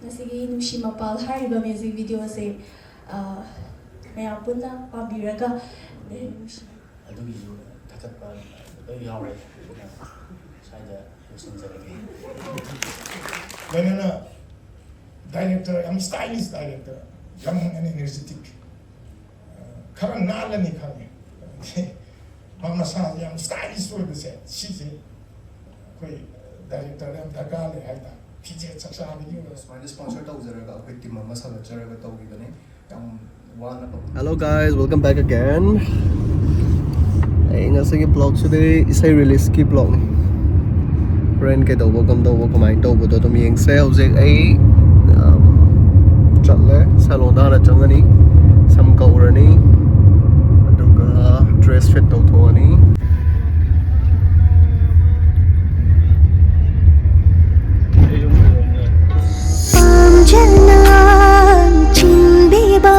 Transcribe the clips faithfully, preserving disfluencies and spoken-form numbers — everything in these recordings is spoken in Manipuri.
ꯉꯁꯤꯒꯤ ꯅꯨꯡꯁꯤ ꯃꯄꯥꯜ ꯍꯥꯏꯔꯤꯕ ꯃ꯭ꯌꯨꯖꯤꯛ ꯚꯤꯗꯤꯑꯣꯁꯦ, ꯑ, ꯃꯌꯥꯝ ꯄꯨꯟꯅ ꯄꯥꯝꯕꯤꯔꯒ, ꯑꯗꯨꯒꯤꯁꯨ ꯊꯥꯒꯠꯄ ꯂꯣꯏ ꯌꯥꯎꯔꯦ꯫ ꯑꯗꯨꯅ ꯁ꯭ꯋꯥꯏꯗ ꯂꯣꯏꯁꯤꯟꯖꯔꯒꯦ꯫ ꯂꯣꯏꯅꯅ ꯗꯥꯏꯔꯦꯛꯇꯔ, ꯌꯥꯝ ꯁ꯭ꯇꯥꯏꯂꯤꯁ ꯗꯥꯏꯔꯦꯛꯇꯔ, ꯌꯥꯝ ꯑꯦꯅꯔꯖꯦꯇꯤꯛ, ꯈꯔ ꯅꯥꯜꯂꯅꯤ ꯈꯪꯉꯦ꯫ ꯃꯥ ꯃꯁꯥꯁꯦ ꯌꯥꯝ ꯁ꯭ꯇꯥꯏꯂꯤꯁ ꯑꯣꯏꯕꯁꯦ, ꯁꯤꯁꯦ ꯑꯩꯈꯣꯏ ꯗꯥꯏꯔꯦꯛꯇꯔꯗ ꯌꯥꯝ ꯗꯔꯀꯥꯔ ꯂꯩ ꯍꯥꯏꯇꯥꯔꯦ꯫ ꯐꯤꯖꯦꯠ ꯆꯥꯛꯆꯥꯒꯤ ꯑꯣꯏꯕ ꯁꯨꯃꯥꯏꯅ ꯁ꯭ꯄꯣꯟꯁꯔ ꯇꯧꯖꯔꯒ ꯑꯩꯈꯣꯏ ꯇꯤꯝ ꯑꯃ ꯁꯥꯒꯠꯆꯔꯒ ꯇꯧꯈꯤꯕꯅꯤ꯫ ꯌꯥꯝ ꯋꯥꯅ Hello guys, welcome back again. ꯑꯩ ꯉꯁꯤꯒꯤ ꯕ꯭ꯂꯣꯒꯁꯤꯗꯤ ꯏꯁꯩ ꯔꯤꯂꯤꯁꯀꯤ ꯕ꯭ꯂꯣꯒꯅꯤ꯫ ꯍꯣꯔꯦꯟ ꯀꯩꯗꯧꯕ ꯀꯝꯗꯧꯕ ꯀꯃꯥꯏꯅ ꯇꯧꯕꯗꯣ ꯑꯗꯨꯝ ꯌꯦꯡꯁꯦ꯫ ꯍꯧꯖꯤꯛ ꯑꯩ, ꯑꯝ, ꯆꯠꯂꯦ, ꯁꯦꯂꯣꯟꯗ ꯍꯥꯟꯅ ꯆꯪꯉꯅꯤ, ꯁꯝ ꯀꯛꯎꯔꯅꯤ, ꯑꯗꯨꯒ ꯗ꯭ꯔꯦꯁ ꯐꯤꯠ ꯇꯧꯊꯣꯛꯑꯅꯤ꯫ ꯄꯥꯝꯖꯅ ꯆꯤꯡꯕꯤꯕ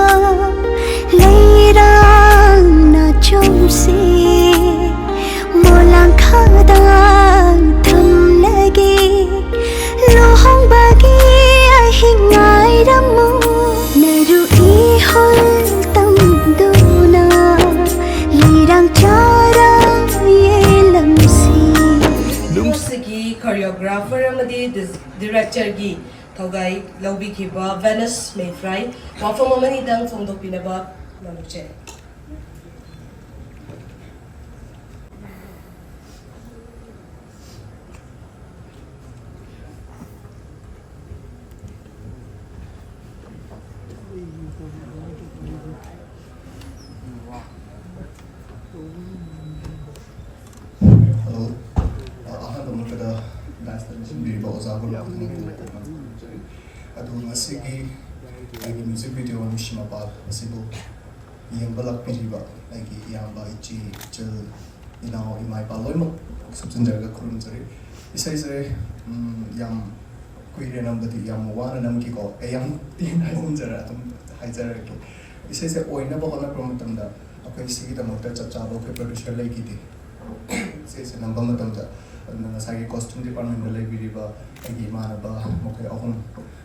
ꯂꯩꯔꯥꯡꯅ ꯆꯣꯝꯁꯤ, ꯃꯣꯂꯥꯡꯈꯥꯗ ꯊꯝꯂꯒꯦ꯫ ꯂꯨꯍꯣꯡꯕꯒꯤ ꯑꯍꯤꯡ ꯉꯥꯏꯔꯝꯃꯨ, ꯅꯔꯨ ꯏꯍꯨꯜ ꯇꯝꯗꯨꯅ ꯂꯤꯔꯥꯡ ꯆꯥꯔꯥꯡ ꯌꯦꯜꯂꯝꯁꯤ꯫ ꯅꯨꯡꯁꯤꯒꯤ ꯀꯣꯔꯤꯌꯣꯒ꯭ꯔꯥꯐꯔ ꯑꯃꯗꯤ ꯗꯤꯔꯦꯛꯇꯔꯒꯤ ꯊꯧꯗꯥꯏ ꯂꯧꯕꯤꯈꯤꯕ ꯚꯦꯅꯁ ꯃꯦꯐ꯭ꯔꯥꯏ ꯋꯥꯐꯝ ꯑꯃꯅꯤꯗꯪ ꯐꯣꯡꯗꯣꯛꯄꯤꯅꯕ ꯃꯥꯡꯖꯔꯤ꯫ Hello. ꯑ, ꯑꯍꯥꯟꯕ ꯃꯛꯇꯗ ꯗꯥꯟꯁꯇ ꯂꯣꯏꯁꯤꯟꯕꯤꯔꯤꯕ ꯑꯣꯖꯥ ꯒꯨꯔꯨ ꯈꯨꯗꯤꯡꯃꯛꯄꯨ ꯈꯝꯖꯔꯤ꯫ ꯑꯗꯨ ꯉꯁꯤꯒꯤ ꯑꯩꯒꯤ ꯃ꯭ꯌꯨꯖꯤꯛ ꯚꯤꯗꯤꯑꯣ ꯅꯨꯡꯁꯤ ꯃꯄꯥꯜ ꯑꯁꯤꯕꯨ ꯌꯦꯡꯕ ꯂꯥꯛꯄꯤꯔꯤꯕ ꯑꯩꯒꯤ ꯏꯌꯥꯝꯕ, ꯏꯆꯦ, ꯏꯆꯜ, ꯏꯅꯥꯎ, ꯏꯃꯥ, ꯏꯄꯥ ꯂꯣꯏꯅꯃꯛ ꯁꯨꯞꯆꯤꯟꯖꯔꯒ ꯈꯨꯔꯨꯝꯖꯔꯤ꯫ ꯏꯁꯩꯁꯦ, ꯎꯝ, ꯌꯥꯝ ꯀꯨꯏꯔꯦ ꯅꯝꯕꯗꯤ, ꯌꯥꯝ ꯋꯥꯅ ꯅꯝꯈꯤꯀꯣ꯫ ꯑꯩ ꯌꯥꯝ ꯇꯦꯟꯅ ꯍꯥꯏꯖꯤꯟꯖꯔ-, ꯑꯗꯨꯝ ꯍꯥꯏꯖꯔꯛꯀꯦ꯫ ꯏꯁꯩꯁꯦ ꯑꯣꯏꯅꯕ ꯍꯣꯠꯅꯔꯛꯄ ꯃꯇꯝꯗ ꯑꯩꯈꯣꯏ ꯁꯤꯒꯤꯗꯃꯛꯇ ꯆꯞ ꯆꯥꯕ ꯑꯩꯈꯣꯏ ꯄ꯭ꯔꯣꯗ꯭ꯌꯨꯁꯔ ꯂꯩꯈꯤꯗꯦ꯫ ꯏꯁꯩꯁꯦ ꯅꯝꯕ ꯃꯇꯝꯗ, ꯑꯗꯨꯅ ꯉꯁꯥꯏꯒꯤ ꯀꯣꯁꯇ꯭ꯌꯨꯝ ꯗꯤꯄꯥꯔꯠꯃꯦꯟꯗ ꯂꯩꯕꯤꯔꯤꯕ ꯑꯩꯒꯤ ꯏꯃꯥꯟꯅꯕ ꯃꯈꯣꯏ ꯑꯍꯨꯝ,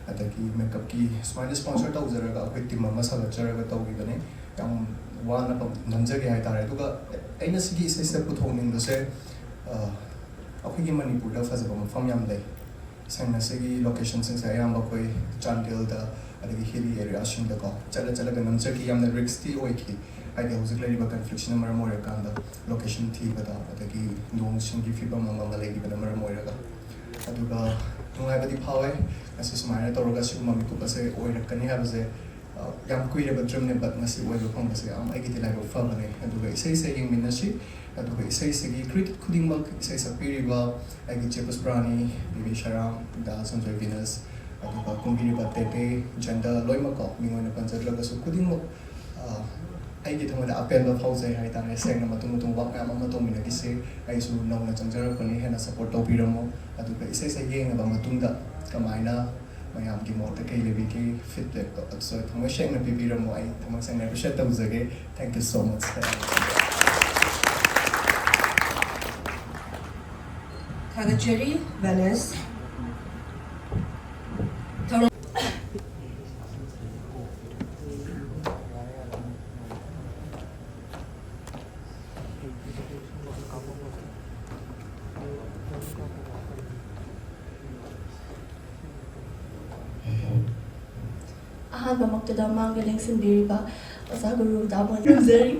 ꯑꯗꯒꯤ ꯃꯦꯀꯞꯀꯤ ꯁꯨꯃꯥꯏꯅ ꯁ꯭ꯄꯣꯟꯁꯔ ꯇꯧꯖꯔꯒ ꯑꯩꯈꯣꯏ ꯇꯤꯝ ꯑꯃ ꯁꯥꯒꯠꯆꯔꯒ ꯇꯧꯈꯤꯕꯅꯦ꯫ ꯌꯥꯝ ꯋꯥꯅ ꯄꯝ-, ꯅꯝꯖꯒꯦ ꯍꯥꯏꯇꯥꯔꯦ꯫ ꯑꯗꯨꯒ ꯑꯩꯅ ꯁꯤꯒꯤ ꯏꯁꯩꯁꯤꯗ ꯄꯨꯊꯣꯛꯅꯤꯡꯕꯁꯦ, ꯑ, ꯑꯩꯈꯣꯏꯒꯤ ꯃꯅꯤꯄꯨꯔꯗ ꯐꯖꯕ ꯃꯐꯝ ꯌꯥꯝ ꯂꯩ꯫ ꯁꯦꯡꯅ ꯁꯤꯒꯤ ꯂꯣꯀꯦꯁꯟꯁꯤꯡꯁꯦ ꯑꯌꯥꯝꯕ ꯑꯩꯈꯣꯏ ꯆꯥꯟꯗꯦꯜꯗ, ꯑꯗꯒꯤ ꯍꯤꯂꯤ ꯑꯦꯔꯤꯌꯥꯁꯤꯡꯗꯀꯣ ꯆꯠꯂ ꯆꯠꯂꯒ ꯅꯝꯖꯈꯤ꯫ ꯌꯥꯝꯅ ꯔꯤꯁꯛꯇꯤ ꯑꯣꯏꯈꯤ, ꯍꯥꯏꯗꯤ ꯍꯧꯖꯤꯛ ꯂꯩꯔꯤꯕ ꯀꯟꯐ꯭ꯂꯤꯛꯁꯤꯅ ꯃꯔꯝ ꯑꯣꯏꯔꯀꯥꯟꯗ ꯂꯣꯀꯦꯁꯟ ꯊꯤꯕꯗ, ꯑꯗꯒꯤ ꯅꯣꯡ ꯁꯤꯡꯒꯤ ꯐꯤꯕꯝ ꯑꯃ ꯑꯃ ꯂꯩꯈꯤꯕꯅ ꯃꯔꯝ ꯑꯣꯏꯔꯒ꯫ ꯑꯗꯨꯒ ꯅꯨꯡꯉꯥꯏꯕꯗꯤ ꯐꯥꯎꯋꯦ꯫ ꯉꯁꯤ ꯁꯨꯃꯥꯏꯅ ꯇꯧꯔꯒ ꯁꯤꯒꯨꯝꯕ ꯃꯤꯀꯨꯞ ꯑꯁꯦ ꯑꯣꯏꯔꯛꯀꯅꯤ ꯍꯥꯏꯕꯁꯦ, ꯑ, ꯌꯥꯝ ꯀꯨꯏꯔꯕ ꯗ꯭ꯔꯤꯝꯅꯦ, but ꯉꯁꯤ ꯑꯣꯏꯕ ꯐꯪꯕꯁꯦ ꯌꯥꯝ ꯑꯩꯒꯤꯗꯤ ꯂꯥꯏꯕꯛ ꯐꯕꯅꯦ꯫ ꯑꯗꯨꯒ ꯏꯁꯩꯁꯦ ꯌꯦꯡꯃꯤꯟꯅꯁꯤ꯫ ꯑꯗꯨꯒ ꯏꯁꯩꯁꯤꯒꯤ ꯀ꯭ꯔꯤꯇꯤꯛ ꯈꯨꯗꯤꯡꯃꯛ, ꯏꯁꯩ ꯁꯛꯄꯤꯔꯤꯕ ꯑꯩꯒꯤ ꯆꯦ ꯄꯨꯁꯄꯔꯥꯅꯤ, ꯕꯤ ꯕꯤ ꯁꯔꯥꯝ, ꯗꯥ ꯁꯟꯖꯣꯏ ꯕꯤꯅꯁ, ꯑꯗꯨꯒ ꯀꯨꯝꯕꯤꯔꯤꯕ ꯇꯦꯇꯦ, ꯖꯟꯗ, ꯂꯣꯏꯅꯃꯛꯀꯣ, ꯃꯤꯡ ꯑꯣꯏꯅ ꯄꯟꯖꯗ꯭ꯔꯒꯁꯨ ꯈꯨꯗꯤꯡꯃꯛ, ꯑ, ꯑꯩꯒꯤ ꯊꯃꯣꯏꯗ ꯑꯄꯦꯟꯕ ꯐꯥꯎꯖꯩ ꯍꯥꯏꯇꯥꯔꯦ꯫ ꯁꯦꯡꯅ ꯃꯇꯨꯡ ꯃꯇꯨꯡ ꯋꯥꯛ ꯃꯌꯥꯝ ꯑꯃ ꯇꯧꯃꯤꯟꯅꯈꯤꯁꯦ꯫ ꯑꯩꯁꯨ ꯅꯧꯅ ꯆꯪꯖꯔꯛꯄꯅꯤ, ꯍꯦꯟꯅ ꯁꯄꯣꯔꯠ ꯇꯧꯕꯤꯔꯝꯃꯣ꯫ ꯑꯗꯨꯒ ꯏꯁꯩꯁꯦ ꯌꯦꯡꯉꯕ ꯃꯇꯨꯡꯗ ꯀꯃꯥꯏꯅ ꯃꯌꯥꯝꯒꯤ ꯃꯣꯠꯇ ꯀꯩ ꯂꯩꯕꯤꯒꯦ, ꯐꯤꯗꯕꯦꯛꯇꯣ ꯑꯗꯨꯁꯨ ꯊꯃꯣꯏ ꯁꯦꯡꯅ ꯄꯤꯕꯤꯔꯝꯃꯣ꯫ ꯑꯩ ꯊꯃꯣꯏ ꯁꯦꯡꯅ ꯑꯦꯄ꯭ꯔꯤꯁꯤꯌꯦꯠ ꯇꯧꯖꯒꯦ꯫ Thank you so much꯫ ꯊꯥꯒꯠꯆꯔꯤ, ꯚꯦꯅꯁ꯫ ꯊꯧꯔꯝ ꯑꯍꯥꯟꯕꯃꯛꯇꯗ ꯃꯥꯡꯗ ꯂꯦꯡꯁꯤꯟꯕꯤꯔꯤꯕ ꯑꯣꯖꯥ ꯒꯨꯔꯨ ꯗꯥꯕꯣꯟ ꯈꯨꯔꯨꯝꯖꯔꯤ꯫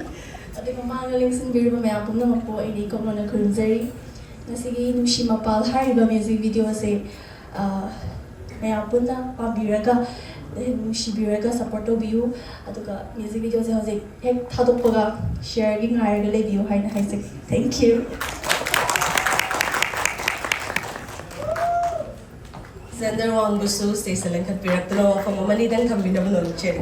ꯑꯗꯨꯒ ꯃꯥꯡꯗ ꯂꯦꯡꯁꯤꯟꯕꯤꯔꯤꯕ ꯃꯌꯥꯝ ꯄꯨꯝꯅꯃꯛꯄꯨ ꯑꯩꯅ ꯏꯀꯣꯛ ꯂꯣꯟꯅ ꯈꯨꯔꯨꯝꯖꯔꯤ꯫ ꯉꯁꯤꯒꯤ ꯅꯨꯡꯁꯤ ꯃꯄꯥꯜ ꯍꯥꯏꯔꯤꯕ ꯃ꯭ꯌꯨꯖꯤꯛ ꯚꯤꯗꯤꯑꯣ ꯑꯁꯦ, ꯑ, ꯃꯌꯥꯝ ꯄꯨꯟꯅ ꯄꯥꯝꯕꯤꯔꯒ, ꯅꯨꯡꯁꯤꯕꯤꯔꯒ ꯁꯄꯣꯔꯠ ꯇꯧꯕꯤꯌꯨ꯫ ꯑꯗꯨꯒ ꯃ꯭ꯌꯨꯖꯤꯛ ꯚꯤꯗꯤꯑꯣꯁꯦ ꯍꯧꯖꯤꯛ ꯍꯦꯛ ꯊꯥꯗꯣꯛꯄꯒ ꯁꯤꯌꯔꯒꯤ ꯉꯥꯏꯔꯒ ꯂꯩꯕꯤꯌꯨ ꯍꯥꯏꯅ ꯍꯥꯏꯖꯒꯦ꯫ Thank you꯫ ꯖꯦꯟꯗꯔ ꯋꯥꯡꯕꯁꯨ ꯁ꯭ꯇꯦꯖꯇ ꯂꯦꯡꯈꯠꯄꯤꯔꯛꯇꯨꯅ ꯋꯥꯐꯝ ꯑꯃꯅꯤꯗꯪ ꯊꯝꯕꯤꯅꯕ ꯅꯣꯟꯖꯔꯤ꯫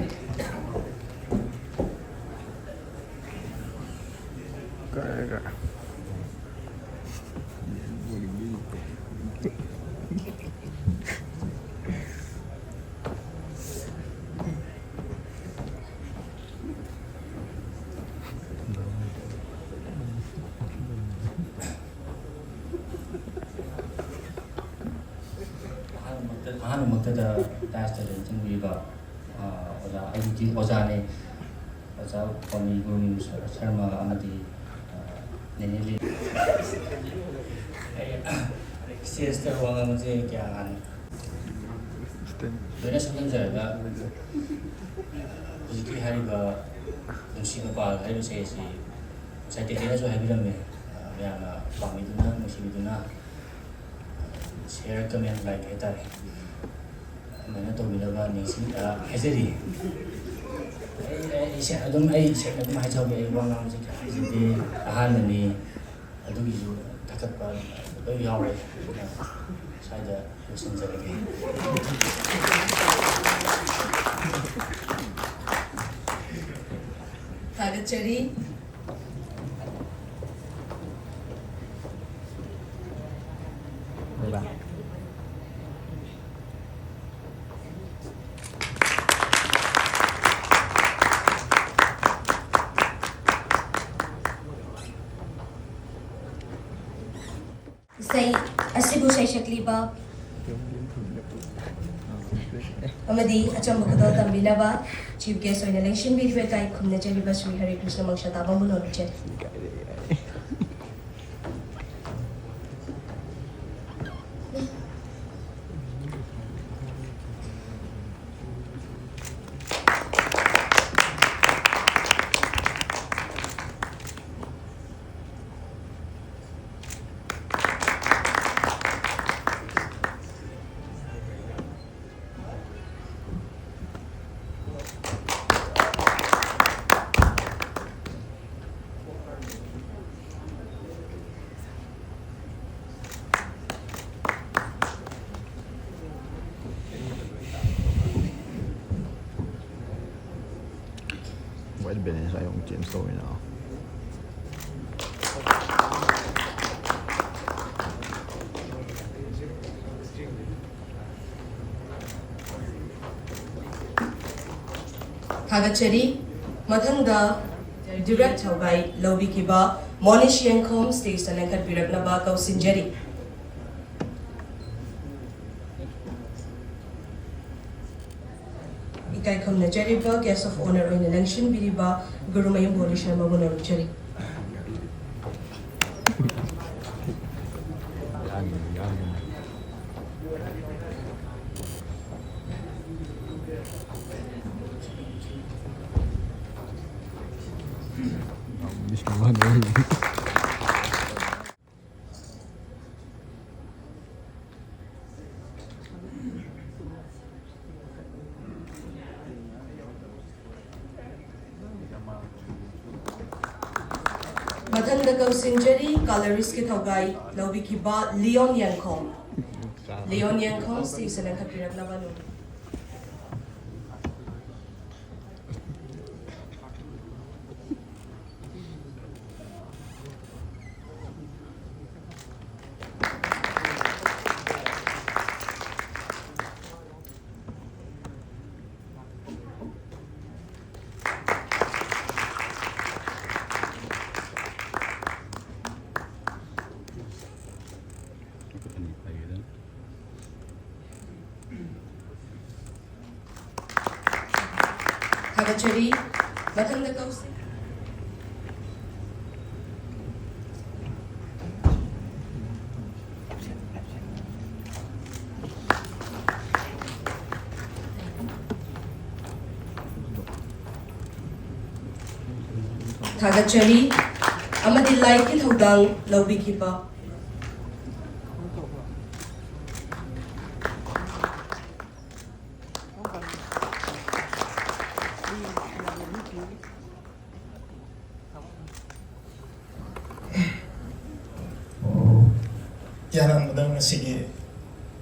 ꯑꯍꯥꯟꯕꯃꯛꯇꯗ ꯗꯥꯏꯁꯇ ꯂꯦꯡꯁꯤꯟꯕꯤꯔꯤꯕ, ꯑ, ꯑꯣꯖꯥ, ꯑꯩꯒꯤ ꯑꯣꯖꯥꯅꯤ, ꯑꯣꯖꯥ ꯄꯥꯎꯃꯤ ꯒꯨꯔꯨ ꯁꯔꯃ ꯑꯃꯗꯤ, ꯑ, ꯅꯦꯅꯦ ꯂꯤ꯫ ꯑꯩ ꯁ꯭ꯇꯦꯖꯇ ꯋꯥ ꯉꯥꯡꯕꯁꯦ ꯀꯌꯥ ꯍꯥꯟꯅ ꯂꯣꯏꯅ ꯁꯝꯖꯤꯟꯖꯔꯒ, ꯍꯧꯖꯤꯛꯀꯤ ꯍꯥꯏꯔꯤꯕ ꯅꯨꯡꯁꯤ ꯃꯄꯥꯜ ꯍꯥꯏꯔꯤꯕ ꯏꯁꯩ ꯑꯁꯤ ꯉꯁꯥꯏ ꯇꯦꯇꯦꯅꯁꯨ ꯍꯥꯏꯕꯤꯔꯝꯃꯦ, ꯑ, ꯃꯌꯥꯝꯅ ꯄꯥꯝꯕꯤꯗꯨꯅ, ꯅꯨꯡꯁꯤꯕꯤꯗꯨꯅ, ꯁꯤꯌꯔ, ꯀꯃꯦꯟ, ꯂꯥꯏꯛ ꯍꯥꯏꯇꯥꯔꯦ꯫ ꯑꯗꯨꯃꯥꯏꯅ ꯇꯧꯕꯤꯅꯕ ꯅꯤꯡꯁꯤꯡ, ꯑ, ꯍꯥꯏꯖꯔꯤ꯫ ꯑꯩ, ꯑꯩ ꯏꯁꯩ ꯑꯗꯨꯝ, ꯑꯩ ꯏꯁꯩ ꯑꯗꯨꯝ ꯍꯥꯏꯖꯍꯧꯒꯦ꯫ ꯑꯩ ꯋꯥ ꯉꯥꯡꯕꯁꯦ ꯀꯌꯥ ꯍꯩꯖꯗꯦ, ꯑꯍꯥꯟꯕꯅꯤ꯫ ꯑꯗꯨꯒꯤꯁꯨ ꯊꯥꯒꯠꯄ ꯂꯣꯏ ꯌꯥꯎꯔꯦ꯫ ꯑꯗꯨꯅ ꯁ꯭ꯋꯥꯏꯗ ꯂꯣꯏꯁꯤꯟꯖꯔꯒꯦ꯫ ꯊꯥꯒꯠꯆꯔꯤ꯫ ꯂꯣꯏꯕ꯫ ꯏꯁꯩ ꯑꯁꯤꯕꯨ ꯁꯩꯁꯛꯂꯤꯕ ꯑꯃꯗꯤ ꯑꯆꯝꯕ ꯈꯨꯗꯣꯜ ꯇꯝꯕꯤꯅꯕ ꯆꯤꯐ ꯒꯦꯁ ꯑꯣꯏꯅ ꯂꯦꯡꯁꯤꯟꯕꯤꯔꯤꯕ ꯏꯀꯥꯏ ꯈꯨꯝꯅꯖꯔꯤꯕ ꯁ꯭ꯔꯤ ꯍꯔꯦ ꯀ꯭ꯔꯤꯁꯅ ꯃꯪꯁꯥ ꯇꯥꯕꯝꯕꯨ ꯅꯣꯟꯖꯔꯤ꯫ White balance ꯑꯩ ꯑꯃꯨꯛ ꯆꯦꯟꯖ ꯇꯧꯔꯤꯅ꯫ ꯊꯥꯒꯠꯆꯔꯤ꯫ ꯃꯊꯪꯗ ꯗꯤꯔꯦꯛ ꯊꯧꯒꯥꯏ ꯂꯧꯕꯤꯈꯤꯕ ꯃꯣꯅꯤꯁ ꯌꯦꯡꯈꯣꯝ ꯁ꯭ꯇꯦꯖꯇ ꯂꯦꯡꯈꯠꯄꯤꯔꯛꯅꯕ ꯀꯧꯁꯤꯟꯖꯔꯤ꯫ ꯏꯀꯥꯏ ꯈꯨꯝꯅꯖꯔꯤꯕ guest of honour ꯑꯣꯏꯅ ꯂꯦꯡꯁꯤꯟꯕꯤꯔꯤꯕ ꯒꯨꯔꯨꯃꯌꯨꯝ ꯕꯣꯔꯤꯁꯔꯃꯕꯨ ꯅꯣꯡꯖꯔꯤ꯫ ꯃꯊꯪꯗ ꯀꯧꯁꯤꯟꯖꯔꯤ ꯀꯂꯔꯤꯁꯀꯤ ꯊꯧꯒꯥꯏ ꯂꯧꯕꯤꯈꯤꯕ ꯂꯤꯌꯣꯟ ꯌꯦꯡꯈꯣꯝ꯫ ꯂꯤꯌꯣꯟ ꯌꯦꯡꯈꯣꯝ stage ꯂꯦꯡꯈꯠꯄꯤꯔꯛꯅꯕ ꯅꯣꯡ ꯊꯥꯒꯠꯆꯔꯤ꯫ ꯃꯊꯪꯗ ꯀꯧꯁꯤ꯫ ꯊꯥꯒꯠꯆꯔꯤ꯫ ꯑꯃꯗꯤ ꯂꯥꯏꯠꯀꯤ ꯊꯧꯗꯥꯡ ꯂꯧꯕꯤꯈꯤꯕ ꯏꯍꯥꯟ ꯍꯥꯟꯕꯗ ꯉꯁꯤꯒꯤ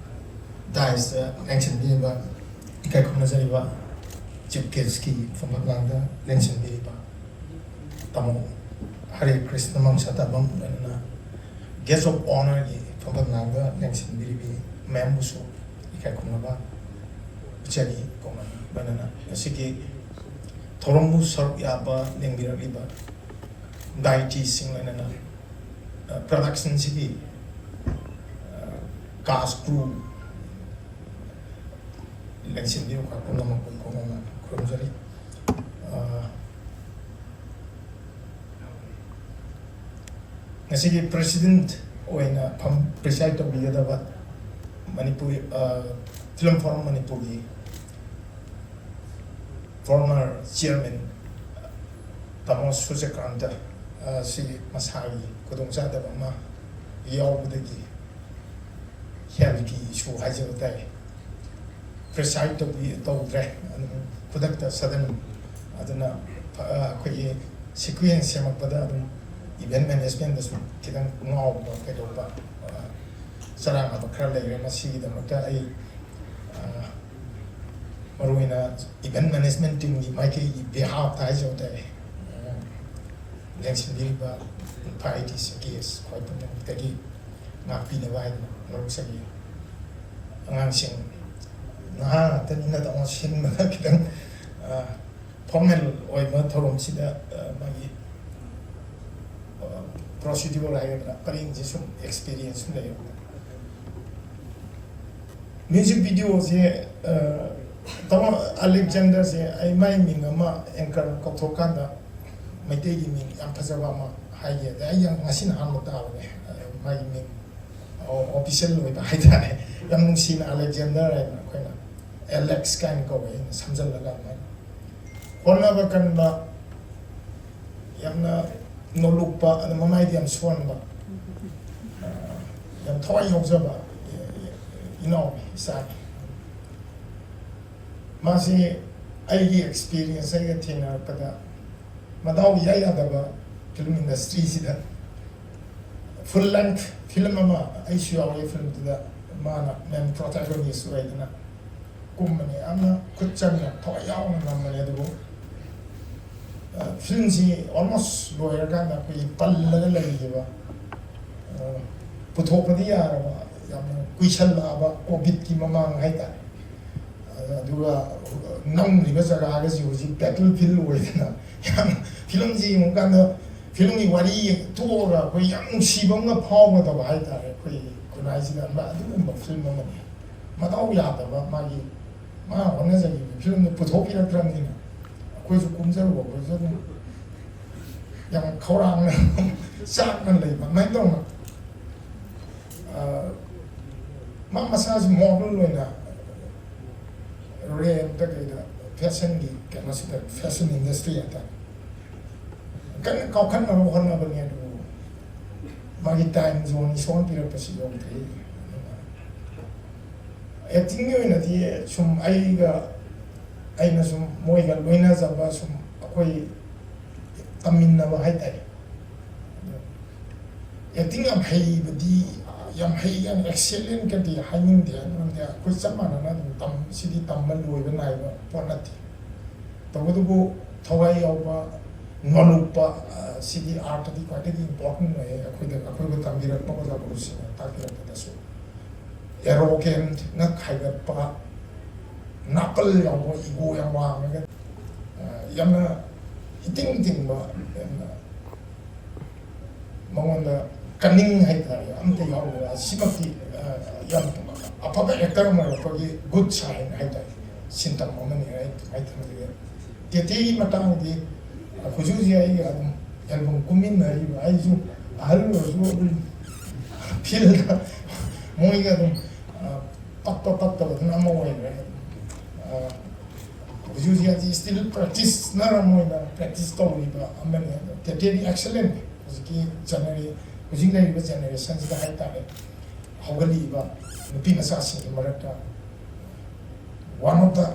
dais ꯇ ꯂꯦꯡꯁꯤꯟꯕꯤꯔꯤꯕ, ꯏꯀꯥꯏ ꯈꯨꯝꯅꯖꯔꯤꯕ chief guest ꯀꯤ ꯐꯝꯐꯝ ꯂꯥꯡꯗ ꯂꯦꯡꯁꯤꯟꯕꯤꯔꯤꯕ ꯇꯥꯃꯣ ꯍꯔꯦ ꯀ꯭ꯔꯤꯁꯅ ꯃꯝꯁꯥ ꯇꯥꯕꯝ, ꯂꯣꯏꯅꯅ guest of honour ꯒꯤ ꯐꯝꯐꯝ ꯂꯥꯡꯗ ꯂꯦꯡꯁꯤꯟꯕꯤꯔꯤꯕꯤ ꯃꯌꯥꯝꯕꯨꯁꯨ ꯏꯀꯥꯏ ꯈꯨꯝꯅꯕ ꯎꯠꯆꯔꯤ꯫ ꯀꯧꯅꯅ ꯂꯣꯏꯅꯅ ꯉꯁꯤꯒꯤ ꯊꯧꯔꯝꯕꯨ ꯁꯔꯨꯛ ꯌꯥꯕ ꯂꯦꯡꯕꯤꯔꯛꯂꯤꯕ ꯗꯥꯏꯇꯤꯁꯤꯡ, ꯂꯣꯏꯅꯅ, ꯑ, production ꯁꯤꯒꯤ, ꯑ, cast crew, ꯂꯦꯡꯁꯤꯟꯕꯤꯔꯤꯕ ꯄꯨꯝꯅꯃꯛꯄꯨ ꯏꯀꯣꯛ ꯅꯧꯅ ꯈꯨꯔꯨꯝꯖꯔꯤ꯫ ꯑ, ꯉꯁꯤꯒꯤ president ꯑꯣꯏꯅ ꯐꯝ-, preside ꯇꯧꯕꯤꯒꯗꯕ ꯃꯅꯤꯄꯨꯔꯤ, ꯑ, Film Forum ꯃꯅꯤꯄꯨꯔꯒꯤ former chairman ꯇꯥꯃꯣ ꯁꯨꯔꯖꯀꯥꯟꯇ, ꯑ, ꯁꯤ ꯃꯁꯥꯒꯤ ꯈꯨꯗꯣꯡꯆꯥꯗꯕ ꯑꯃ ꯌꯥꯎꯕꯗꯒꯤ healthꯀꯤ issue ꯍꯥꯏꯖꯕ ꯇꯥꯏ, preside ꯇꯧꯕꯤ-, ꯇꯧꯗ꯭ꯔꯦ꯫ ꯑꯗꯨꯝ ꯈꯨꯗꯛꯇ sudden꯫ ꯑꯗꯨꯅ, ꯑ, ꯑꯩꯈꯣꯏꯒꯤ sequence ꯁꯦꯝꯃꯛꯄꯗ ꯑꯗꯨꯝ event managementꯗꯁꯨ ꯈꯤꯇꯪ ꯉꯥꯎꯕ ꯀꯩꯗꯧꯕ, ꯑ, ꯆꯔꯥꯡꯅꯕ ꯈꯔ ꯂꯩꯔꯦ꯫ ꯃꯁꯤꯒꯤꯗꯃꯛꯇ ꯑꯩ, ꯑ, ꯃꯔꯨꯑꯣꯏꯅ event management teamꯒꯤ ꯃꯥꯏꯀꯩꯒꯤ behalfꯇ ꯍꯥꯏꯖꯕ ꯇꯥꯔꯦ, ꯑ, ꯂꯦꯡꯁꯤꯟꯕꯤꯔꯤꯕ ꯏꯝꯐꯥꯜ ADCꯒꯤ ꯈ꯭ꯋꯥꯏ ꯄꯨꯝꯅꯃꯛꯇꯒꯤ ꯉꯥꯛꯄꯤꯅꯕ ꯍꯥꯏꯗꯨꯅ ꯂꯧꯖꯒꯦ꯫ ꯑꯉꯥꯡꯁꯤꯡ ꯅꯍꯥ ꯉꯥꯛꯇꯅꯤꯅ ꯇꯥꯃꯣ ꯁꯤꯟꯕꯗ ꯈꯤꯇꯪ, ꯑ, formal ꯑꯣꯏꯕ ꯊꯧꯔꯝꯁꯤꯗ, ꯑ, ꯃꯥꯒꯤ, ꯑ, procedure ꯍꯥꯏꯒꯗ꯭ꯔꯥ, ꯄꯔꯤꯡꯁꯦ ꯁꯨꯝ experience ꯁꯨꯝ ꯂꯩꯌꯦꯕ꯫ Music videoꯁꯦ, ꯑ, ꯇꯥꯃꯣ ꯑꯂꯦꯛꯖꯦꯟꯗꯔꯁꯦ ꯑꯩ ꯃꯥꯏ ꯃꯤꯡ ꯑꯃ anchor ꯀꯧꯊꯣꯛꯀꯥꯟꯗ ꯃꯩꯇꯩꯒꯤ ꯃꯤꯡ ꯌꯥꯝ ꯐꯖꯕ ꯑꯃ ꯍꯥꯏꯒꯦ꯫ ꯑꯗ ꯑꯩ ꯌꯥꯝ ꯉꯁꯤꯅ ꯑꯍꯥꯟꯕ ꯇꯥꯕꯅꯦ, ꯑ, ꯃꯥꯒꯤ ꯃꯤꯡ ꯑꯣ-, official ꯑꯣꯏꯕ ꯍꯥꯏꯇꯥꯔꯦ꯫ ꯌꯥꯝ ꯅꯨꯡꯁꯤꯅ ꯑꯂꯦꯛꯖꯦꯟꯗꯔ ꯍꯥꯏꯅ ꯑꯩꯈꯣꯏꯅ ꯑꯦꯂꯦꯛꯁ ꯀꯥꯏꯅ ꯀꯧꯋꯦ, ꯑꯩꯅ ꯁꯝꯖꯜꯂꯒ ꯑꯗꯨꯃꯥꯏꯅ꯫ ꯍꯣꯠꯅꯕ ꯀꯟꯕ, ꯌꯥꯝꯅ ꯅꯣꯂꯨꯛꯄ, ꯑꯗ ꯃꯃꯥꯏꯗꯤ ꯌꯥꯝ ꯁꯣꯟꯕ, ꯑ, ꯌꯥꯝ ꯊꯋꯥꯏ ꯌꯥꯎꯖꯕ ꯏꯅꯥꯎꯅꯤ, ꯏꯆꯥꯅꯤ꯫ ꯃꯥꯁꯤ ꯑꯩꯒꯤ experience, ꯑꯩꯒ ꯊꯦꯡꯅꯔꯛꯄꯗ ꯃꯗꯥꯎ ꯏꯌꯥ ꯌꯥꯗꯕ film industryꯁꯤꯗ full length film ꯑꯃ ꯑꯩꯁꯨ ꯌꯥꯎꯔꯤ꯫ Filmꯗꯨꯗ ꯃꯥꯅ main protagonist ꯑꯣꯏꯗꯅ ꯀꯨꯝꯕꯅꯤ꯫ ꯌꯥꯝꯅ ꯈꯨꯠ ꯆꯪꯅ ꯊꯋꯥꯏ ꯌꯥꯎꯅ ꯅꯝꯕꯅꯤ꯫ ꯑꯗꯨꯕꯨ, ꯑ, filmꯁꯤ almost ꯂꯣꯏꯔꯀꯥꯟꯗ ꯑꯩꯈꯣꯏꯒꯤ ꯄꯜꯂꯒ ꯂꯩꯈꯤꯕ, ꯑ, ꯄꯨꯊꯣꯛꯄꯗꯤ ꯌꯥꯔꯕ, ꯌꯥꯝꯅ ꯀꯨꯏꯁꯜꯂꯛꯑꯕ, COVIDꯀꯤ ꯃꯃꯥꯡ ꯍꯥꯏꯇꯥꯔꯦ꯫ ꯑꯗꯨꯒ ꯅꯝꯂꯤꯕ ꯖꯒꯥꯒꯁꯤ ꯍꯧꯖꯤꯛ battlefield ꯑꯣꯏꯗꯅ, ꯌꯥꯝ filmꯁꯤ ꯌꯦꯡꯉꯨꯀꯥꯟꯗ filmꯒꯤ ꯋꯥꯔꯤ ꯇꯣꯛꯑꯒ ꯑꯩꯈꯣꯏ ꯌꯥꯝ ꯅꯨꯡꯁꯤꯕ ꯑꯃꯒ ꯐꯥꯎꯒꯗꯕ ꯍꯥꯏꯇꯥꯔꯦ꯫ ꯑꯩꯈꯣꯏ ꯈꯨꯟꯅꯥꯏꯁꯤꯗ ꯑꯗꯨꯒꯨꯝꯕ film ꯑꯃꯅꯤ꯫ ꯃꯗꯥꯎ ꯌꯥꯗꯕ ꯃꯥꯒꯤ ꯃꯥ ꯍꯣꯠꯅꯖꯈꯤꯕ ꯐꯤꯂꯝꯗꯣ ꯄꯨꯊꯣꯛꯄꯤꯔꯛꯇ꯭ꯔꯕꯅꯤꯅ ꯑꯩꯈꯣꯏꯁꯨ ꯀꯨꯝꯖꯔꯨꯕ, ꯑꯩꯈꯣꯏꯁꯨ ꯑꯗꯨꯝ ꯌꯥꯝ ꯈꯧꯔꯥꯡꯅ ꯆꯥꯛꯅ ꯂꯩꯕ ꯑꯗꯨꯃꯥꯏꯅ ꯇꯧꯅ, ꯑ, ꯃꯥ ꯃꯁꯥꯁꯤ ꯃꯣꯗꯦꯜ ꯑꯣꯏꯅ ꯔꯦꯟꯇ ꯀꯩꯗ ꯐꯦꯁꯟꯒꯤ ꯀꯩꯅꯣꯁꯤꯗ, ꯐꯦꯁꯟ ꯏꯟꯗꯁꯇ꯭ꯔꯤ ꯍꯥꯏꯇꯥꯔꯦ, ꯀꯟꯅ ꯀꯥꯎꯈꯠꯅꯕ ꯍꯣꯠꯅꯕꯅꯤ꯫ ꯑꯗꯨꯕꯨ ꯃꯥꯒꯤ ꯇꯥꯏꯝ ꯖꯣꯟ ꯏꯁꯣꯔꯅ ꯄꯤꯔꯛꯄꯁꯤ ꯌꯧꯗ꯭ꯔꯤ꯫ ꯑꯗꯨꯅ ꯑꯦꯛꯇꯤꯡꯒꯤ ꯑꯣꯏꯅꯗꯤ ꯁꯨꯝ ꯑꯩꯒ, ꯑꯩꯅ ꯁꯨꯝ ꯃꯣꯏꯒ ꯂꯣꯏꯅꯖꯕ, ꯁꯨꯝ ꯑꯩꯈꯣꯏ ꯇꯝꯃꯤꯟꯅꯕ ꯍꯥꯏꯇꯥꯔꯦ꯫ ꯑꯗꯣ ꯑꯦꯛꯇꯤꯡ ꯌꯥꯝ ꯍꯩꯕꯗꯤ, ꯌꯥꯝ ꯍꯩ, ꯌꯥꯝ ꯑꯦꯛꯁꯦꯂꯦꯟ ꯀꯗꯤ ꯍꯥꯏꯅꯤꯡꯗꯦ, ꯃꯔꯝꯗꯤ ꯑꯩꯈꯣꯏ ꯆꯞ ꯃꯥꯟꯅꯅ ꯑꯗꯨꯝ ꯇꯝ-, ꯁꯤꯗꯤ ꯇꯝꯕ ꯂꯣꯏꯕ ꯅꯥꯏꯕ ꯄꯣꯠ ꯅꯠꯇꯦ꯫ ꯇꯧꯕꯇꯕꯨ ꯊꯋꯥꯏ ꯌꯥꯎꯕ, ꯅꯣꯂꯨꯛꯄ, ꯑ, ꯁꯤꯒꯤ ꯑꯥꯔꯠꯇꯗꯤ ꯈ꯭ꯋꯥꯏꯗꯒꯤ ꯏꯝꯄꯣꯔꯇꯦꯟ ꯑꯣꯏꯌꯦ꯫ ꯑꯩꯈꯣꯏꯗ, ꯑꯩꯈꯣꯏꯕꯨ ꯇꯝꯕꯤꯔꯛꯄ ꯑꯣꯖꯥ ꯒꯨꯔꯨꯁꯤꯡꯅ ꯇꯥꯛꯄꯤꯔꯛꯄꯗꯁꯨ ꯑꯦꯔꯣꯒꯦꯟꯅ ꯈꯥꯏꯒꯠꯄ, ꯅꯥꯄꯜ ꯌꯥꯎꯕ, ꯏꯒꯣ ꯌꯥꯝ ꯋꯥꯡꯉꯒ, ꯑ, ꯌꯥꯝꯅ ꯏꯇꯤꯡ ꯇꯤꯡꯕ, ꯌꯥꯝꯅ ꯃꯉꯣꯟꯗ ꯀꯅꯤꯡ ꯍꯥꯏꯇꯥꯔꯦ ꯑꯝꯇ ꯌꯥꯎꯗꯕ꯫ ꯑꯁꯤꯃꯛꯇꯤ, ꯑ, ꯌꯥꯝ ꯑꯐꯕ ꯑꯦꯛꯇꯔ ꯑꯃ ꯑꯣꯏꯔꯛꯄꯒꯤ ꯒꯨꯗ ꯁꯥꯏꯟ ꯍꯥꯏꯇꯥꯔꯦ, ꯁꯤꯟꯇꯝ ꯑꯃꯅꯤ꯫ ꯑꯩ ꯑꯗꯨꯃꯥꯏꯅ ꯊꯝꯖꯒꯦ꯫ ꯇꯦꯇꯦꯒꯤ ꯃꯇꯥꯡꯗꯤ, ꯑ, ꯍꯧꯖꯤꯛ ꯍꯧꯖꯤꯛ ꯑꯩꯒ ꯑꯗꯨꯝ ꯑꯦꯜꯕꯝ ꯀꯨꯝꯃꯤꯟꯅꯔꯤꯕ, ꯑꯩꯁꯨ ꯑꯍꯜ ꯑꯣꯏꯔꯁꯨ ꯑꯗꯨꯝ ꯐꯤꯜꯗ ꯃꯣꯏꯒ ꯑꯗꯨꯝ, ꯑ, ꯄꯛꯄ ꯄꯛꯇꯕꯗꯨꯅ ꯑꯃ ꯑꯣꯏꯈ꯭ꯔꯦ꯫ ꯑ, ꯍꯧꯖꯤꯛ ꯍꯧꯖꯤꯛ ꯍꯥꯏꯗꯤ ꯁ꯭ꯇꯤꯜ ꯄ꯭ꯔꯦꯛꯇꯤꯁꯅꯔ ꯑꯃ ꯑꯣꯏꯅ ꯄ꯭ꯔꯦꯛꯇꯤꯁ ꯇꯧꯔꯤꯕ ꯑꯃꯅꯤ꯫ ꯑꯗꯣ ꯇꯦꯇꯦꯗꯤ ꯑꯦꯛꯁꯂꯦꯟ꯫ ꯍꯧꯖꯤꯛꯀꯤ ꯖꯦꯅꯦꯔꯦ-, ꯍꯧꯖꯤꯛ ꯂꯩꯔꯤꯕ ꯖꯦꯅꯦꯔꯦꯁꯟꯁꯤꯗ ꯍꯥꯏꯇꯥꯔꯦ, ꯍꯧꯒꯠꯂꯛꯏꯕ ꯅꯨꯄꯤ ꯃꯆꯥꯁꯤꯡꯒꯤ ꯃꯔꯛꯇ one of the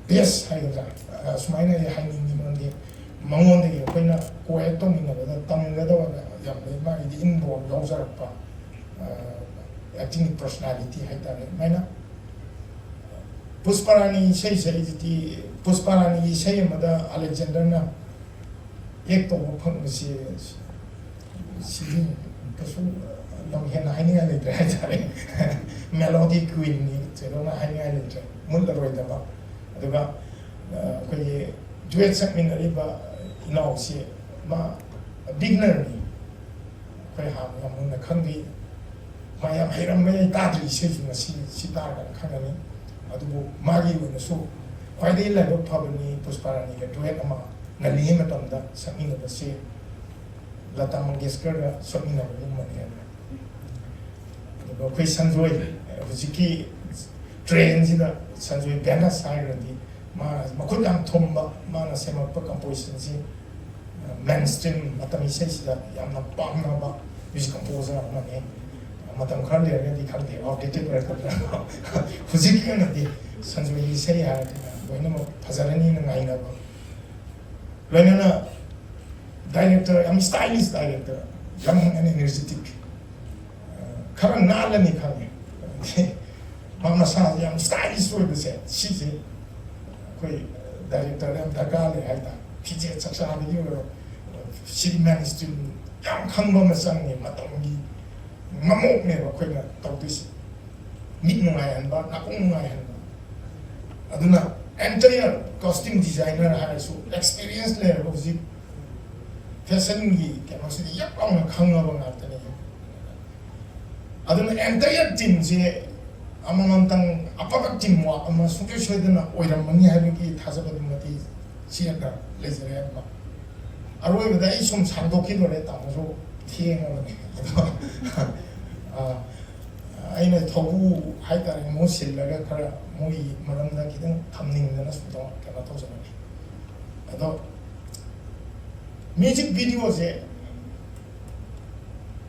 best ꯍꯥꯏꯒꯗ꯭ꯔꯥ, ꯑ, ꯁꯨꯃꯥꯏꯅ ꯑꯩ ꯍꯥꯏꯅꯤꯡꯉꯤ꯫ ꯃꯔꯝꯗꯤ ꯃꯉꯣꯟꯗꯒꯤ ꯑꯩꯈꯣꯏꯅ ꯀꯣꯌꯦꯠ ꯇꯧꯃꯤꯟꯅꯕꯗ ꯇꯝꯒꯗꯕ ꯌꯥꯝ ꯂꯩ꯫ ꯃꯥꯒꯤꯗꯤ ꯏꯟꯕꯣꯔꯟ ꯌꯥꯎꯖꯔꯛꯄ, ꯑ, ꯑꯦꯛꯇꯤꯡꯒꯤ ꯄꯔꯁꯣꯅꯥꯂꯤꯇꯤ ꯍꯥꯏꯇꯥꯔꯦ꯫ ꯑꯗꯨꯃꯥꯏꯅ ꯄꯨꯁꯄꯔꯥꯅꯤ ꯏꯁꯩ ꯁꯛꯏꯁꯤꯗꯤ, ꯄꯨꯁꯄꯔꯥꯅꯤꯒꯤ ꯏꯁꯩ ꯑꯃꯗ ꯑꯂꯦꯛꯖꯦꯟꯗꯔꯅ ꯑꯦꯛ ꯇꯧꯕ ꯐꯪꯕꯁꯤ, ꯁꯤꯗꯤ ꯀꯩꯁꯨ ꯌꯥꯝ ꯍꯦꯟꯅ ꯍꯥꯏꯅꯤꯡꯉꯥꯏ ꯂꯩꯇ꯭ꯔꯦ ꯍꯥꯏꯇꯥꯔꯦ꯫ ꯃꯦꯂꯣꯗꯤ ꯀ꯭ꯋꯤꯟꯅꯤ, ꯊꯣꯏꯗꯣꯛꯅ ꯍꯥꯏꯅꯤꯡꯉꯥꯏ ꯂꯩꯇ꯭ꯔꯦ, ꯃꯨꯠꯂꯔꯣꯏꯗꯕ꯫ ꯑꯗꯨꯒ, ꯑ, ꯑꯩꯈꯣꯏꯒꯤ ꯗꯨꯋꯦꯠ ꯁꯛꯃꯤꯟꯅꯔꯤꯕ ꯏꯅꯥꯎꯁꯤ ꯃꯥ ꯕꯤꯒꯅꯔꯅꯤ, ꯑꯩꯈꯣꯏ ꯍꯥꯟꯅ ꯌꯥꯝ ꯃꯨꯟꯅ ꯈꯪꯗꯦ꯫ ꯃꯥ ꯌꯥꯝ ꯍꯩꯔꯝꯕ ꯌꯥꯏ, ꯇꯥꯗ꯭ꯔꯤ ꯏꯁꯩꯁꯨ ꯉꯁꯤ ꯁꯤ ꯇꯥꯔꯒ ꯈꯪꯒꯅꯤ꯫ ꯑꯗꯨꯕꯨ ꯃꯥꯒꯤ ꯑꯣꯏꯅꯁꯨ ꯈ꯭ꯋꯥꯏꯗꯒꯤ ꯂꯥꯏꯕꯛ ꯐꯕꯅꯤ ꯄꯨꯁꯄꯥꯔꯥꯅꯤꯒ duet ꯑꯃ ꯉꯜꯂꯤꯉꯩ ꯃꯇꯝꯗ ꯁꯛꯃꯤꯟꯅꯕꯁꯤ ꯂꯇꯥ ꯃꯪꯒꯦꯁꯀꯔꯒ ꯁꯛꯃꯤꯟꯅꯕꯒꯨꯝꯕꯅꯦꯅ꯫ ꯑꯗꯨꯒ ꯑꯩꯈꯣꯏ ꯁꯟꯖꯣꯏ, ꯍꯧꯖꯤꯛꯀꯤ trendꯁꯤꯗ ꯁꯟꯖꯣꯏ ꯕꯦꯅꯁ ꯍꯥꯏꯔꯒꯗꯤ ꯃꯥ ꯃꯈꯨꯠ ꯌꯥꯝ ꯊꯨꯝꯕ, ꯃꯥꯅ ꯁꯦꯝꯃꯛꯄ compositionꯁꯤ mainstream ꯃꯇꯝ ꯏꯁꯩꯁꯤꯗ ꯌꯥꯝꯅ ꯄꯥꯝꯅꯕ music composer ꯑꯃꯅꯤ꯫ ꯃꯇꯝ ꯈꯔ ꯂꯩꯔꯒꯗꯤ ꯈꯪꯗꯦ, outdated ꯑꯣꯏꯔꯛꯀꯗ꯭ꯔꯥ꯫ ꯍꯧꯖꯤꯛꯀꯤ ꯑꯣꯏꯅꯗꯤ ꯁꯟꯖꯣꯏꯒꯤ ꯏꯁꯩ ꯍꯥꯏꯔꯗꯤ ꯂꯣꯏꯅꯃꯛ ꯐꯖꯔꯅꯤꯅ ꯉꯥꯏꯅꯕ꯫ ꯂꯣꯏꯅꯅ director, ꯌꯥꯝ stylish director, young and energetic, ꯈꯔ ꯅꯥꯜꯂꯅꯤ ꯈꯪꯉꯦ꯫ ꯃꯥ ꯃꯁꯥꯁꯦ ꯌꯥꯝ stylish ꯑꯣꯏꯕꯁꯦ, ꯁꯤꯁꯦ ꯑꯩꯈꯣꯏ director ꯌꯥꯝ ꯗꯔꯀꯥꯔ ꯂꯩ ꯍꯥꯏꯇꯥꯔꯦ꯫ ꯐꯤꯖꯦꯠ ꯆꯛꯆꯥꯗꯒꯤ ꯑꯣꯏꯔꯣ, ꯁꯤꯗꯤ mainstream ꯌꯥꯝ ꯈꯪꯕ ꯑꯃ ꯆꯪꯉꯦ꯫ ꯃꯇꯝꯒꯤ ꯃꯃꯣꯛꯅꯦꯕ ꯑꯩꯈꯣꯏꯅ ꯇꯧꯗꯣꯏꯁꯦ꯫ ꯃꯤꯠ ꯅꯨꯡꯉꯥꯏꯍꯟꯕ, ꯅꯥꯀꯣꯡ ꯅꯨꯡꯉꯥꯏꯍꯟꯕ꯫ ꯑꯗꯨꯅ entire costume designer ꯍꯥꯏꯔꯁꯨ experience ꯂꯩꯔꯕ, ꯍꯧꯖꯤꯛ fashionꯒꯤ ꯀꯩꯅꯣꯁꯤꯗꯤ ꯌꯥꯝ ꯂꯥꯎꯅ ꯈꯪꯉꯕ ꯉꯥꯛꯇꯅꯦ꯫ ꯑꯗꯨꯅ entire teamꯁꯦ ꯑꯃꯃꯝꯇꯪ ꯑꯐꯕ teamwork ꯑꯃ ꯁꯨꯡꯁꯣꯏ ꯁꯣꯏꯗꯅ ꯑꯣꯏꯔꯝꯃꯅꯤ ꯍꯥꯏꯕꯒꯤ ꯊꯥꯖꯕꯗꯨꯃꯗꯤ ꯆꯦꯠꯅ ꯂꯩꯖꯔꯦ꯫ ꯑꯗꯨꯃ ꯑꯔꯣꯏꯕꯗ ꯑꯩ ꯁꯨꯝ ꯁꯥꯡꯗꯣꯛꯈꯤꯗꯣꯔꯦ, ꯇꯥꯃꯣꯁꯨ ꯊꯦꯡꯉꯕꯅꯦ꯫ ꯑꯗꯣ, ꯑ, ꯑꯩꯅ ꯊꯧꯕꯨ ꯍꯥꯏꯇꯥꯔꯦ, ꯃꯍꯨꯠ ꯁꯤꯜꯂꯒ ꯈꯔ ꯃꯣꯏꯒꯤ ꯃꯔꯝꯗ ꯈꯤꯇꯪ ꯊꯝꯅꯤꯡꯗꯅ ꯁꯨꯝ ꯇꯧ-, ꯀꯩꯅꯣ ꯇꯧꯖꯕꯅꯤ꯫ ꯑꯗꯣ music videoꯁꯦ,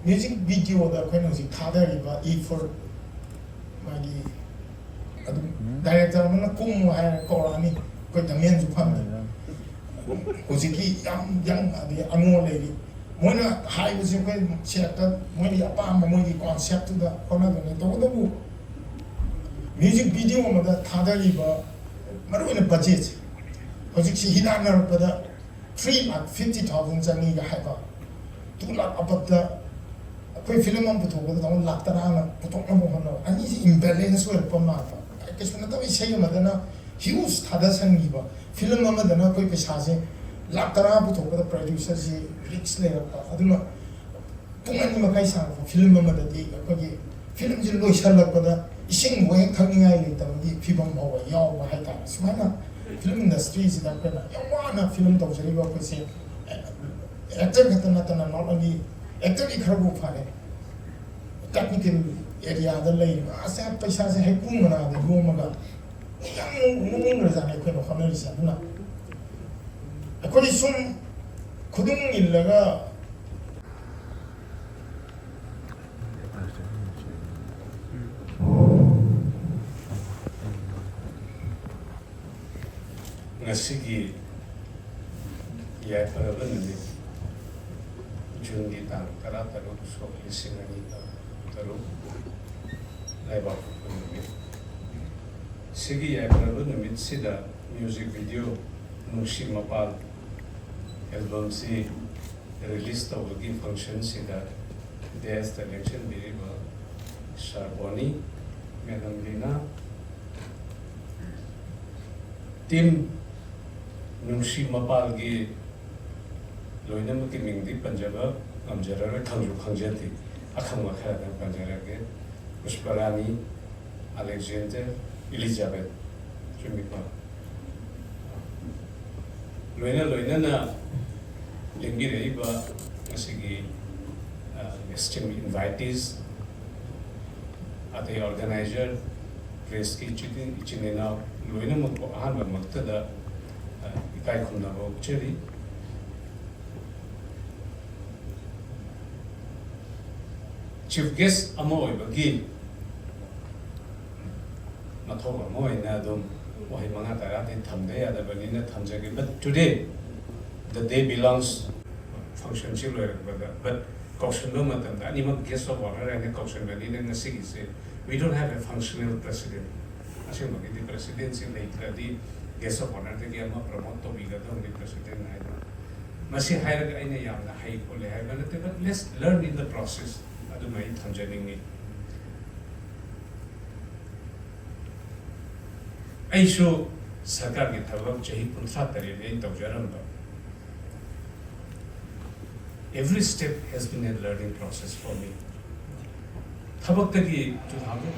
music videoꯗ ꯑꯩꯈꯣꯏꯅ ꯍꯧꯖꯤꯛ ꯊꯥꯗꯔꯤꯕ E for ꯃꯥꯒꯤ ꯑꯗꯨꯝ director ꯑꯃꯅ ꯀꯨꯝꯃꯨ ꯍꯥꯏꯔ ꯀꯧꯔꯛꯑꯅꯤ, ꯑꯩꯈꯣꯏ ꯗꯃꯦꯟꯁꯨ ꯐꯝꯃꯤ꯫ ꯍꯧꯖꯤꯛꯀꯤ ꯌꯥꯝ young ꯑꯗꯩ ꯑꯉꯣ ꯂꯩꯔꯤ, ꯃꯣꯏꯅ ꯍꯥꯏꯕꯁꯦ ꯑꯩꯈꯣꯏ ꯁꯦꯠꯇ ꯃꯣꯏꯒꯤ ꯑꯄꯥꯝꯕ ꯃꯣꯏꯒꯤ conceptꯇꯨꯗ ꯍꯣꯠꯅꯗꯣꯏꯅꯦ꯫ ꯇꯧꯕꯇꯕꯨ music video ꯑꯃꯗ ꯊꯥꯗꯔꯤꯕ ꯃꯔꯨꯑꯣꯏꯅ budgetꯁꯦ, ꯍꯧꯖꯤꯛꯁꯤ ꯍꯤꯗꯥꯟꯅꯔꯛꯄꯗ three lakh fifty thousand ꯆꯪꯉꯤꯒ ꯍꯥꯏꯕ, two lakh ꯑꯕꯞꯇ ꯑꯩꯈꯣꯏ film ꯑꯃ ꯄꯨꯊꯣꯛꯄꯗ ꯇꯥꯃꯣ ꯂꯥꯛ ꯇꯔꯥꯅ ꯄꯨꯊꯣꯛꯅꯕ ꯍꯣꯠꯅꯕ, ꯑꯅꯤꯁꯤ imbalance ꯑꯣꯏꯔꯛꯄ ꯃꯥꯟꯕ꯫ ꯀꯩꯁꯨ ꯅꯠꯇꯕ ꯏꯁꯩ ꯑꯃꯗꯅ huge ꯊꯥꯗꯁꯟꯈꯤꯕ, film ꯑꯃꯗꯅ ꯑꯩꯈꯣꯏ ꯄꯩꯁꯥꯁꯦ ꯂꯥꯛ ꯇꯔꯥ ꯄꯨꯊꯣꯛꯄꯗ producerꯁꯤ risk ꯂꯩꯔꯛꯄ꯫ ꯑꯗꯨꯅ ꯄꯨꯡ ꯑꯅꯤ ꯃꯈꯥꯏ ꯁꯥꯡꯕ film ꯑꯃꯗꯗꯤ ꯑꯩꯈꯣꯏꯒꯤ filmꯁꯤ ꯂꯣꯏꯁꯜꯂꯛꯄꯗ ꯏꯁꯤꯡꯕꯨ ꯍꯦꯛ ꯊꯛꯅꯤꯡꯉꯥꯏ ꯂꯩꯇꯕꯒꯤ ꯐꯤꯕꯝ ꯐꯥꯎꯕ ꯌꯥꯎꯕ ꯍꯥꯏꯇꯥꯔꯦ꯫ ꯁꯨꯃꯥꯏꯅ ꯐꯤꯂꯝ ꯏꯟꯗꯁꯇ꯭ꯔꯤꯁꯤꯗ ꯑꯩꯈꯣꯏꯅ ꯌꯥꯝ ꯋꯥꯅ ꯐꯤꯂꯝ ꯇꯧꯖꯔꯤꯕ ꯑꯩꯈꯣꯏꯁꯦ, ꯑꯦꯛꯇꯔ ꯈꯛꯇ ꯅꯠꯇꯅ, not only ꯑꯦꯛꯇꯔꯗꯤ ꯈꯔꯕꯨ ꯐꯔꯦ, ꯇꯦꯛꯅꯤꯀꯦꯜ ꯑꯦꯔꯤꯌꯥꯗ ꯂꯩꯔꯤꯕ ꯑꯁꯦ ꯄꯩꯁꯥꯁꯦ ꯍꯩꯀ꯭ꯔꯨ ꯃꯅꯥꯗ ꯌꯣꯝꯃꯒ ꯌꯥꯝ ꯅꯣꯛꯅꯤꯡꯈ꯭ꯔꯖꯥꯠꯅꯤ ꯑꯩꯈꯣꯏꯅ ꯍꯣꯠꯅꯔꯤꯁꯦ꯫ ꯑꯗꯨꯅ ꯑꯩꯈꯣꯏ ꯁꯨꯝ ꯈꯨꯗꯨꯝ ꯏꯜꯂꯒ ꯉꯁꯤꯒꯤ ꯌꯥꯏꯐꯔꯕ ꯅꯨꯃꯤꯠ, ꯖꯨꯟꯒꯤ ꯇꯥꯡ ꯇꯔꯥ ꯇꯔꯨꯛ, ꯁꯣꯛ ꯂꯤꯁꯤꯡ ꯑꯅꯤ ꯇꯔꯨꯛ, ꯂꯩꯕꯥꯛꯄꯣꯛꯄ ꯅꯨꯃꯤꯠ꯫ ꯁꯤꯒꯤ ꯌꯥꯏꯐꯔꯕ ꯅꯨꯃꯤꯠꯁꯤꯗ ꯃ꯭ꯌꯨꯖꯤꯛ ꯚꯤꯗꯤꯑꯣ ꯅꯨꯡꯁꯤ ꯃꯄꯥꯜ ꯑꯦꯜꯕꯝꯁꯤ ꯔꯤꯂꯤꯁ ꯇꯧꯕꯒꯤ ꯐꯪꯁꯟꯁꯤꯗ ꯗꯦꯁꯇ ꯂꯦꯡꯁꯤꯟꯕꯤꯔꯤꯕ ꯁꯥꯔ ꯕꯣꯅꯤ, ꯃꯦꯗꯝ ꯂꯤꯅꯥ, ꯇꯤꯝ ꯅꯨꯡꯁꯤ ꯃꯄꯥꯜꯒꯤ ꯂꯣꯏꯅꯃꯛꯀꯤ ꯃꯤꯡꯗꯤ ꯄꯟꯖꯕ ꯉꯝꯖꯔꯔꯣꯏ, ꯈꯪꯁꯨ ꯈꯪꯖꯗꯦ, ꯑꯈꯪꯕ ꯈꯔꯗꯪ ꯄꯟꯖꯔꯒꯦ꯫ ꯄꯨꯁꯄꯔꯥꯅꯤ, ꯑꯂꯦꯛꯖꯦꯟꯗꯔ, ꯏꯂꯤꯖꯥꯕꯦꯠ, ꯆꯨꯝꯃꯤꯀꯣ? ꯂꯣꯏꯅ ꯂꯣꯏꯅꯅ ꯂꯦꯡꯕꯤꯔꯛꯏꯕ ꯉꯁꯤꯒꯤ ꯏꯁꯇꯤꯝ ꯏꯟꯚꯥꯏꯇꯤꯁ, ꯑꯇꯩ ꯑꯣꯔꯒꯅꯥꯏꯖꯔ, ꯄ꯭ꯔꯦꯁꯀꯤ ꯏꯆꯤꯟ ꯏꯅꯥꯎ ꯂꯣꯏꯅꯃꯛꯄꯨ ꯑꯍꯥꯟꯕꯃꯛꯇꯗ ꯏꯀꯥꯏ ꯈꯨꯝꯅꯕ ꯎꯠꯆꯔꯤ꯫ ꯆꯤꯐ ꯒꯦꯁ ꯑꯃ ꯑꯣꯏꯕꯒꯤ ꯃꯊꯧ ꯑꯃ ꯑꯣꯏꯅ ꯑꯗꯨꯝ ꯋꯥꯍꯩ ꯃꯉꯥ ꯇꯔꯥꯗꯤ ꯊꯝꯗ ꯌꯥꯗꯕꯅꯤꯅ ꯊꯝꯖꯒꯦ꯫ But today, the day belongs, ꯐꯪꯁꯟꯁꯤ ꯂꯣꯏꯔꯛꯄꯗ, but ꯀꯧꯁꯟꯕ ꯃꯇꯝꯗ ꯑꯅꯤꯃꯛ guest of honour ꯍꯥꯏꯅ ꯀꯧꯁꯟꯕꯅꯤꯅ ꯉꯁꯤꯒꯤꯁꯦ we don't have a functional president꯫ ꯑꯁꯦꯡꯕꯒꯤꯗꯤ Presidency ꯂꯩꯇ꯭ꯔꯗꯤ guest of honourꯗꯒꯤ ꯑꯃ ꯄ꯭ꯔꯃꯣꯠ ꯇꯧꯕꯤꯒꯗꯕꯅꯤ ꯄ꯭ꯔꯦꯁꯤꯗꯦꯟ ꯍꯥꯏꯅ꯫ ꯃꯁꯤ ꯍꯥꯏꯔꯒ ꯑꯩꯅ ꯌꯥꯝꯅ ꯍꯩ ꯈꯣꯠꯂꯦ ꯍꯥꯏꯕ ꯅꯠꯇꯦ, but let's learn in the process꯫ ꯑꯗꯨꯃ ꯑꯩ ꯊꯝꯖꯅꯤꯡꯉꯤ꯫ ꯑꯩꯁꯨ ꯁꯔꯀꯥꯔꯒꯤ ꯊꯕꯛ ꯆꯍꯤ ꯀꯨꯟꯊ꯭ꯔꯥ ꯇꯔꯦꯠꯅꯤ ꯑꯩꯅ ꯇꯧꯖꯔꯝꯕ꯫ Every step has been a learning process for me꯫ ꯊꯕꯛꯇꯒꯤ two thousand